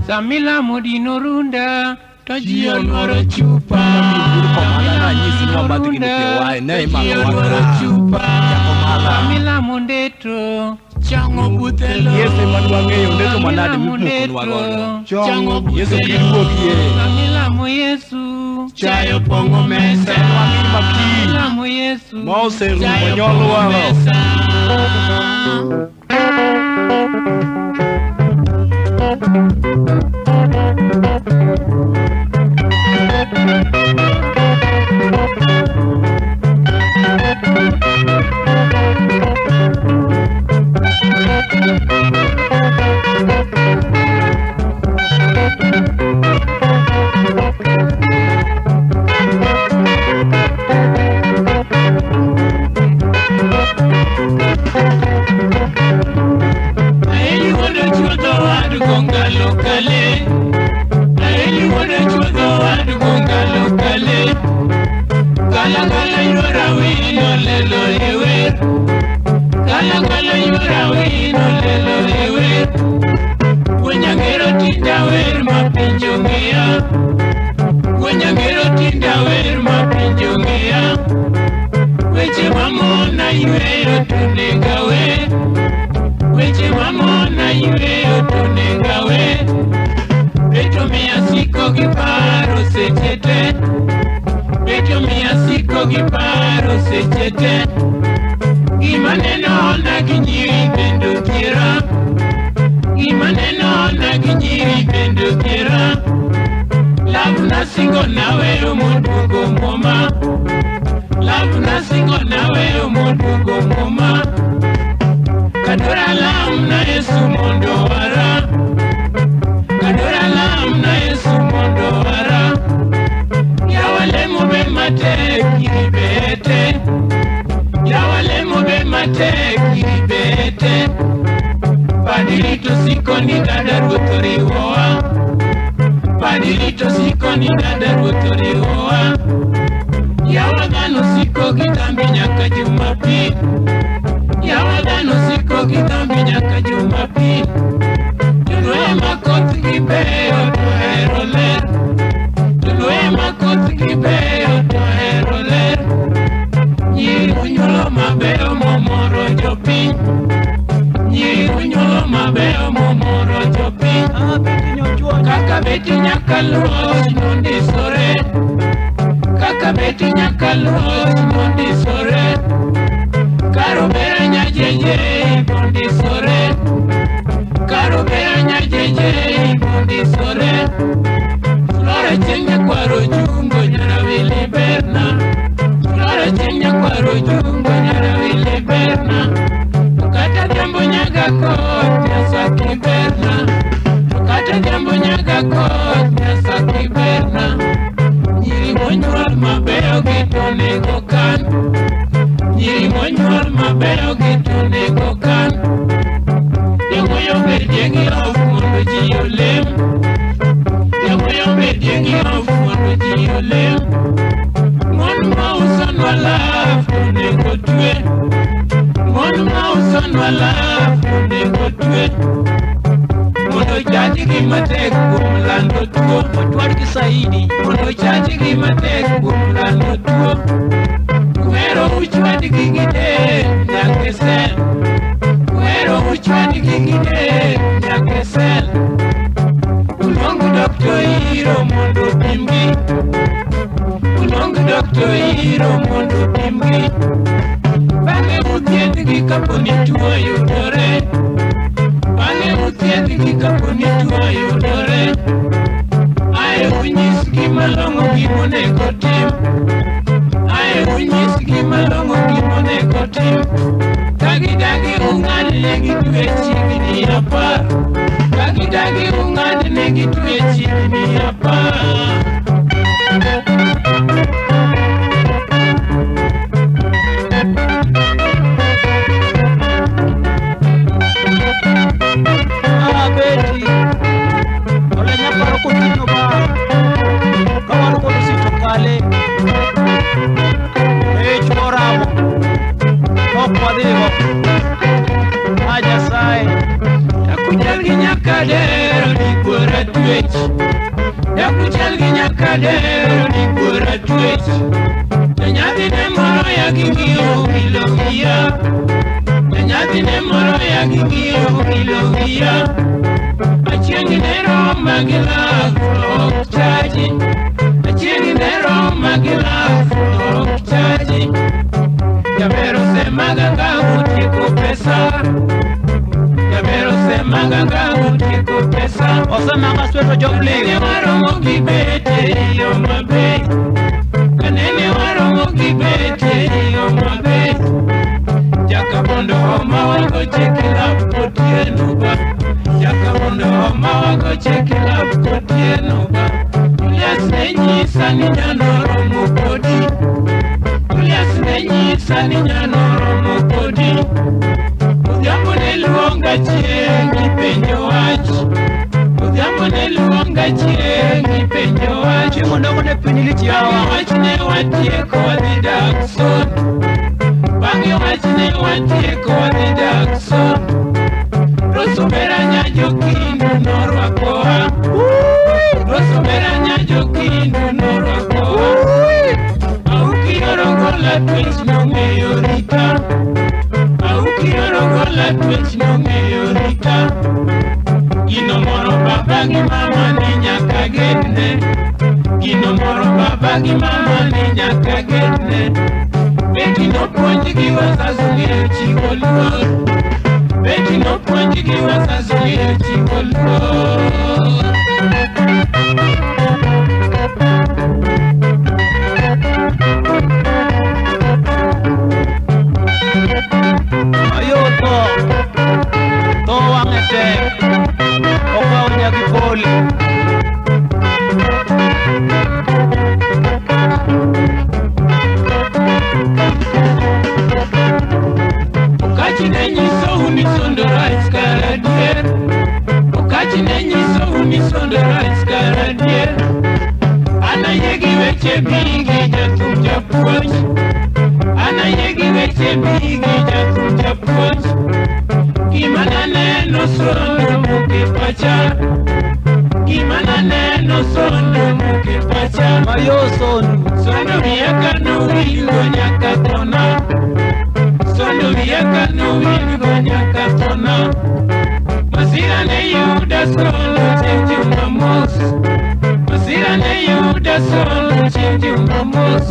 Samila modino runda to ji oluoro chupa. Samila mondeto chango butelo. Yesu madwang'eyo ndeto manade mimukonwa godo. Yesu kiduokie. Samila mo Yesu chayo pong'o mesa. Samila mo Yesu moserumo nyolwaro. Aye, unyisgi malong'o gimonego tim. twech higni 10. Kagidagi ung'adnegi twech higni 10. Abeti olenya paro kotieno ba ka wan kod osito kale e chworamo ok wadhigo a Nyasaye. Dakuchal gi nyakadero ni buora twech. Dakuchal gi nyakadero ni buora twech. Janyathine moro ya ging'iyo wilo wiya. Janyathine moro ya ging'iyo wilo wiya. Achieng' ne roma gi lak ok chaji. Achieng' ne roma gi lak ok chaji. Jaber osemaga ka otieko pesa. Jaber osemaga ka otieko pesa. Osemaga sweto jopling. Kanene waromo gi bete yo maber. Kanene waromo gi bete yo maber. Jakabondo homa wagoche kilab otieno ba. Jakabondo homa wagoche kilab otieno ba. Julius ne nyisa ni nyano romo kodi. Julius ne nyisa ni nyano romo kodi. Odhiambo ne luonga chieng' ipenjo wach. Odhiambo ne luonga chieng' ipenjo wach. Chieng' onogo ne piny lich yawa. Bang'e wach ne watieko wadhi dak son. Bang'e wach ne watieko wadhi dak son. Rosomera nyajokindu norwakowa. Rosomera nyajokindu norwakowa. Aukioro gola twech nong'eyo rita. Aukioro gola twech nong'eyo rita. Gino moro baba gi mama ni nyaka gedne. Gino moro baba gi mama ni nyaka gedne. Beti nopuonjgi wazazi ng'eyo chiwo luor. Beti nopuonjgi wazazi ng'eyo chiwo luor. Ayo tho, tho wang'e tek, okawo nyagi poli. Okachi ne nyisou ni sondo rach kar adier. Okachi ne nyisou ni sondo rach kar adier. An ayie gi weche bigi jathum japuonj. An ayie gi weche bigi jathum japuonj. Gima naneno sondo muke pacha. Gima naneno sondo muke pacha. Mayo sondu. Sondo wiya kanowilgo nyaka thona. Sondo wiya kanowilgo nyaka thona. Masira ne yuda sondo chieng' Jumamos. Masira ne yuda sondo chieng' Jumamos.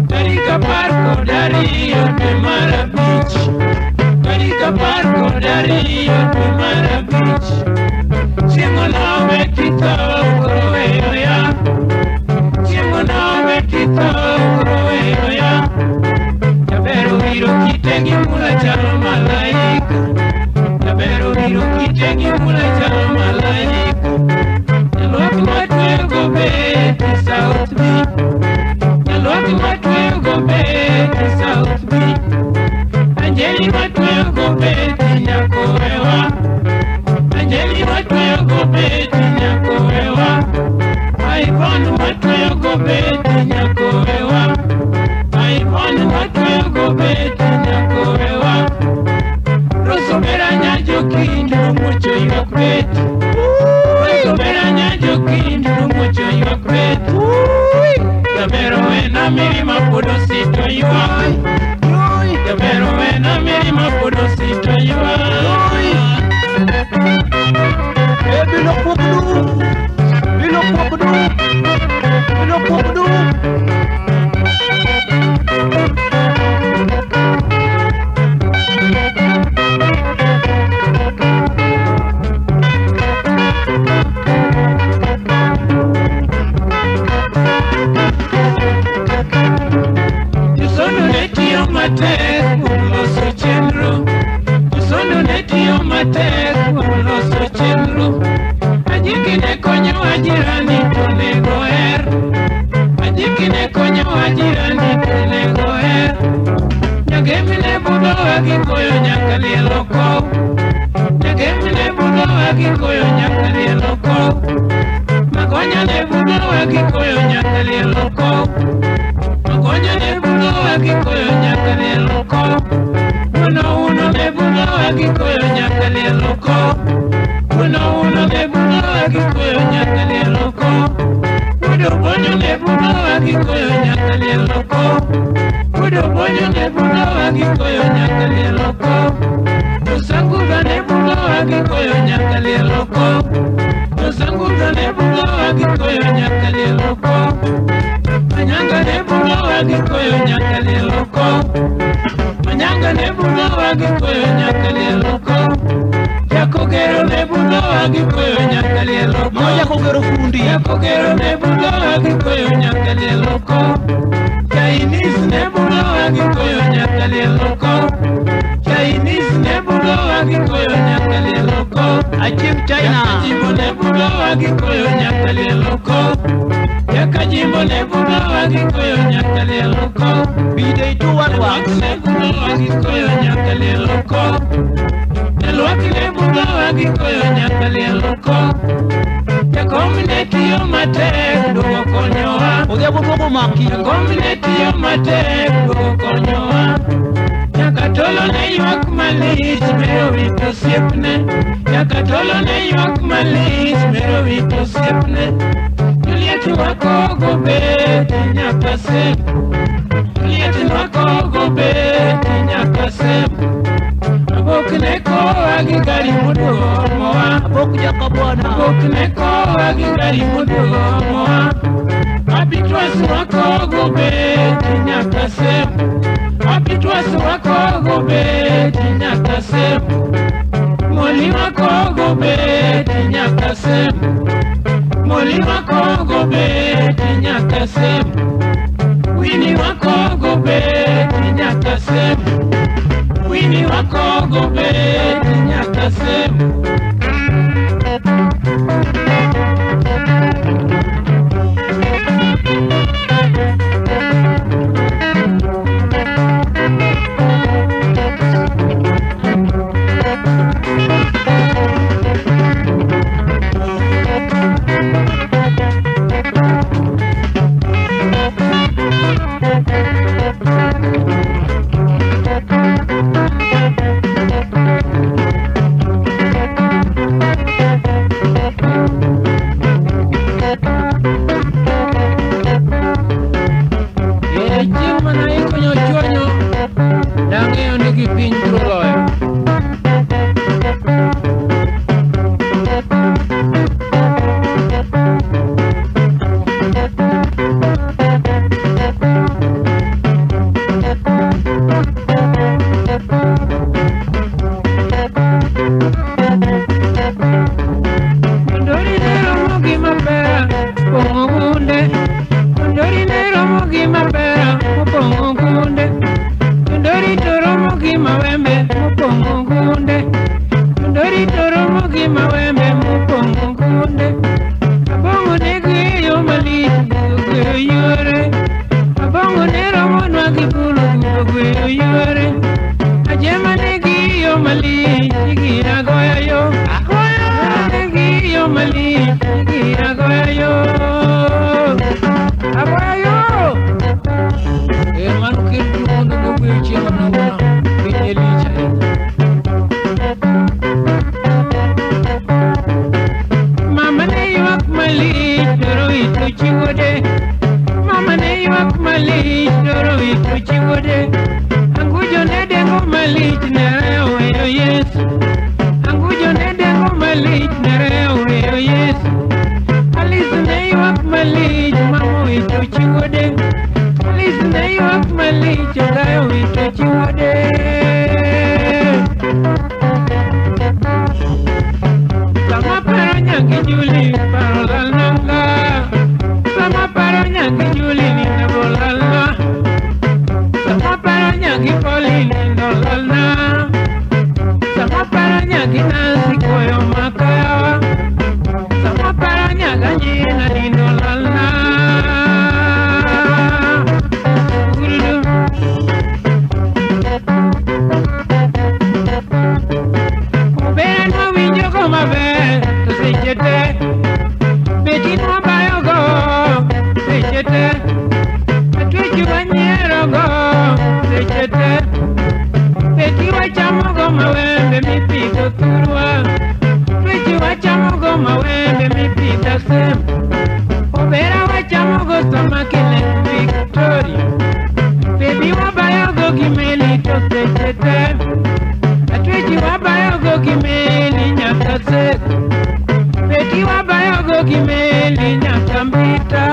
Tarik 12 dwe mar 5. Tarik 12 dwe mar 5. Chieng' onowe titho koro weyo ya. Chieng' onowe titho koro weyo ya. Jaber owiro kite gi mula chalo malaika. Jaber owiro kite gi mula chalo malaika. Nyaluok matweyogo beti South B. Nyaluok matweyogo beti South B. Anjeli matweyogo beti nyakowewa. Anjeli matweyogo beti nyakowewa. Ivon matweyogo beti nyakowewa. Ivon matweyogo beti nyakowewa. Rosomera nyajokindu nomuocho ywak beti. Rosomera nyajokindu nomuocho ywak beti. Jaber owena mirima pod osito ywak. Jaber owena mirima pod osito ywak. E bilo kuok dum, bilo kuok dum, bilo kuok dum. Josondo ne tiyo matek kuom loso chenro. Josondo ne tiyo budowa gi koyo nyaka liel okow. Jagem ne budowa gi koyo nyaka liel okow. Magonya ne budowa gi koyo nyaka liel okow. Magonya ne budowa gi koyo nyaka liel okow. Uno uno ne budowa gi koyo nyaka liel okow. Uno uno ne budowa gi koyo nyaka liel okow. Udo bonyo ne budowa gi koyo nyaka liel okow. Udo bonyo ne budowa gi koyo nyaka liel okow. Osanguga ne budowa gi koyo nyaka liel okow. Osanguga ne budowa gi koyo nyaka liel okow. Manyanga ne budowa gi koyo nyaka liel okow. Manyanga ne budowa gi koyo nyaka liel okow. Jakogero ne budowa gi koyo nyaka liel okow. Mano jakogero fundi. Jakogero ne budowa gi koyo nyaka liel okow. Chinese ne budowa gi koyo nyaka liel okow. Chinese ne budowa gi koyo nyaka liel okow. Achim China. Jakajimbo ne budowa gi koyo nyaka liel okow. Jakajimbo ne budowa gi koyo nyaka liel okow. Bidei tu Jalwak ne budowa gi koyo nyaka liel okow. Jalwak ne budowa gi koyo nyaka liel okow. Jakom ne tiyo matek duogo konyowa. Odhiambo duogo maki. Jakom ne tiyo matek duogo konyowa. Nyakatolo ne ywak malich mero wito osiepne. Nyakatolo ne ywak malich mero wito osiepne. Juliet wakogo beti nyaka sem. Juliet wakogo beti nyaka sem. Abok ne kowa gi gari moduomowa. Abok jakabwana. Abok ne kowa gi gari moduomowa. Abitwas wakogo beti nyaka sem. Abitwas wakogo beti nyaka sem. Moli wakogo beti nyaka sem. Moli wakogo beti nyaka sem. Wini wakogo beti nyaka sem. Wini wakogo beti nyaka sem. Chieng' mana ikonyo chuonyo, dang'eyo ni gi piny biro loyo. Ondori ne romo gi mapera, pong'o gunde. Ondori ne romo gi mapera, mopong'o gunde. Ondori to romo gi mawembe, mopong'o gunde. Ondori to romo gi mawembe, mopong'o gunde. Abong'o ne gweyo malich, gweyo yore. Abong'o ne romonwa gi bulu, gweyo yore. Ajema ne giyo malich, gira goyo yo. Agoyo ne giyo malich, gira goyo yo. Agoyo yo. Mano kel mondo gogweyo chieng' nogono, piny ne lich ahinya. Mama ne ywak malich, dwaro wito chi wuode. Mama ne ywak malich, dwaro wito chi wuode. Angujo ne dengo malich, nere oweyo Yesu. Angujo ne dengo malich, nere oweyo Yesu. Alice ne ywak malich, mama owito chi wuode. Alice ne ywak malich, ogayo owito chi wuode. Sama paro nyaki Juli, paro lal nanga. Sama paro nyaki Juli, nindo bo lalna. Sama paro nyaki Poli, nindo lalna. Sama paro nyaki Nancy, koyo makayawa. Sama paro nyaka Nyina, nindo lalna. Gurudu. seche te. Beti wachamogo mawembe mipidho thurwa. Twechi wachamogo mawembe mipidho sem. Obera wachamogo samaki Lake Victoria. Baby wabayogo gi meli to seche te. Atwechi wabayogo gi meli nyaka Seko. Beti wabayogo gi meli nyaka Mbita.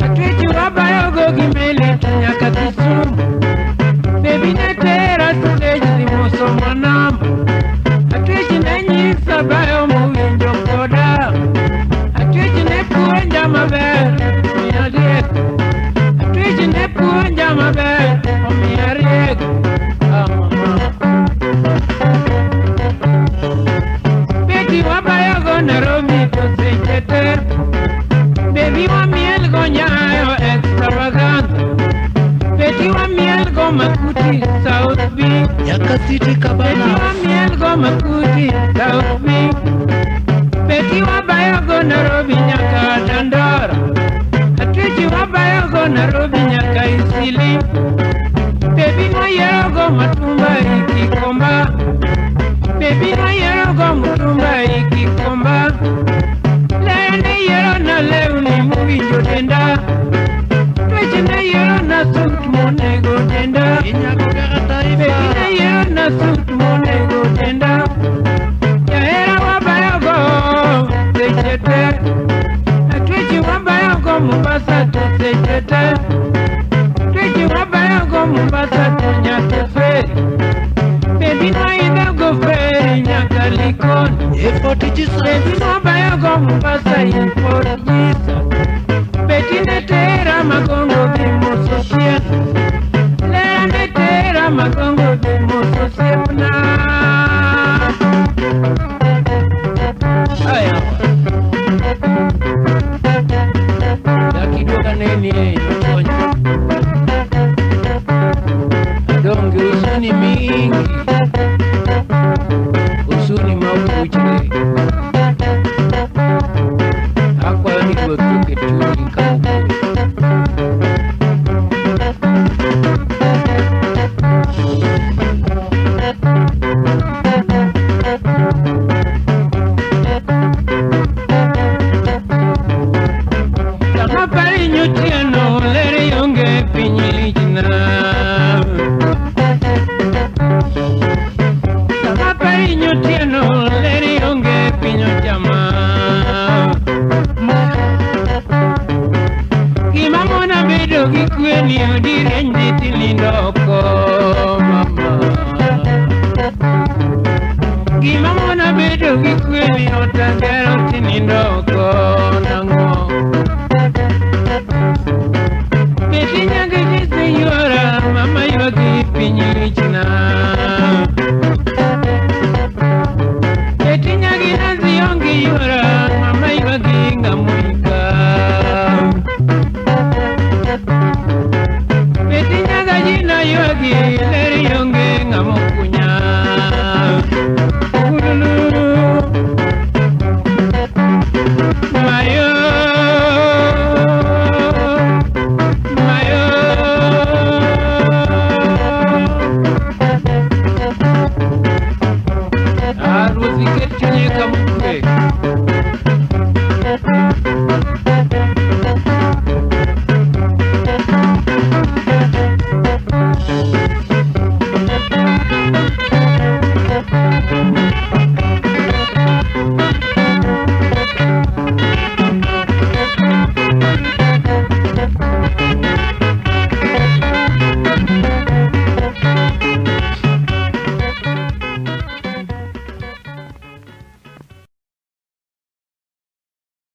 Atwechi wabayogo gi meli to nyaka Kisumu. Baby ne tera stage dhi moso mwanama. Atwechi ne nyisa bayo mowinjo koda. Atwechi ne puonja maber omiya rieko. Atwechi ne puonja maber omiya rieko. Ah, mama. Beti wabayogo Nairobi to seche te. Baby wamielgo Nyayo extravaganza. Beti wamielgo Makuti South B. Nyaka City Beti Kabana. wamielgo Makuti South B. Beti wabayogo Nairobi nyaka Dandora. Atwechi wabayogo Nairobi nyaka Isili. Baby nwayierogo matumba ikikomba. Baby nwayierogo mutumba ikikomba. Ler ne yiero na lewni mowinjo denda. Tweche ne yiero na sut monego denda. Inyago kaka Baby taifa. ne yiero na sut monego denda. Jahera wabayogo seche te. Atwechi wabayogo Mombasa to seche te. Twechi wabayogo Mombasa to nyaka ferry. Baby noidhogo ferry nyaka Likoni. E Fort Baby Jesus. nobayogo Mombasa in Fort Jesus. Beti ne tera Magongo dhi moso chien. Lera ne tera Magongo dhi moso osiepna. Aya. Dakiduoga neni e jokonyo. Adong' gi huzuni mingi. Huzuni ma ok ruchre. Akwayo ni Ruoth oket chunyi kama okwe. Sama pari nyotieno ler onge piny lichna. Sama pari nyotieno ler onge piny ochama. Gima mona bedo gi kwe ni odi rieny dhi tinindo oko mama. Gima mona bedo gi kwe ni otangero tinindo oko nang'o. Beti nyaka jise yuora mama ywagi piny lichna.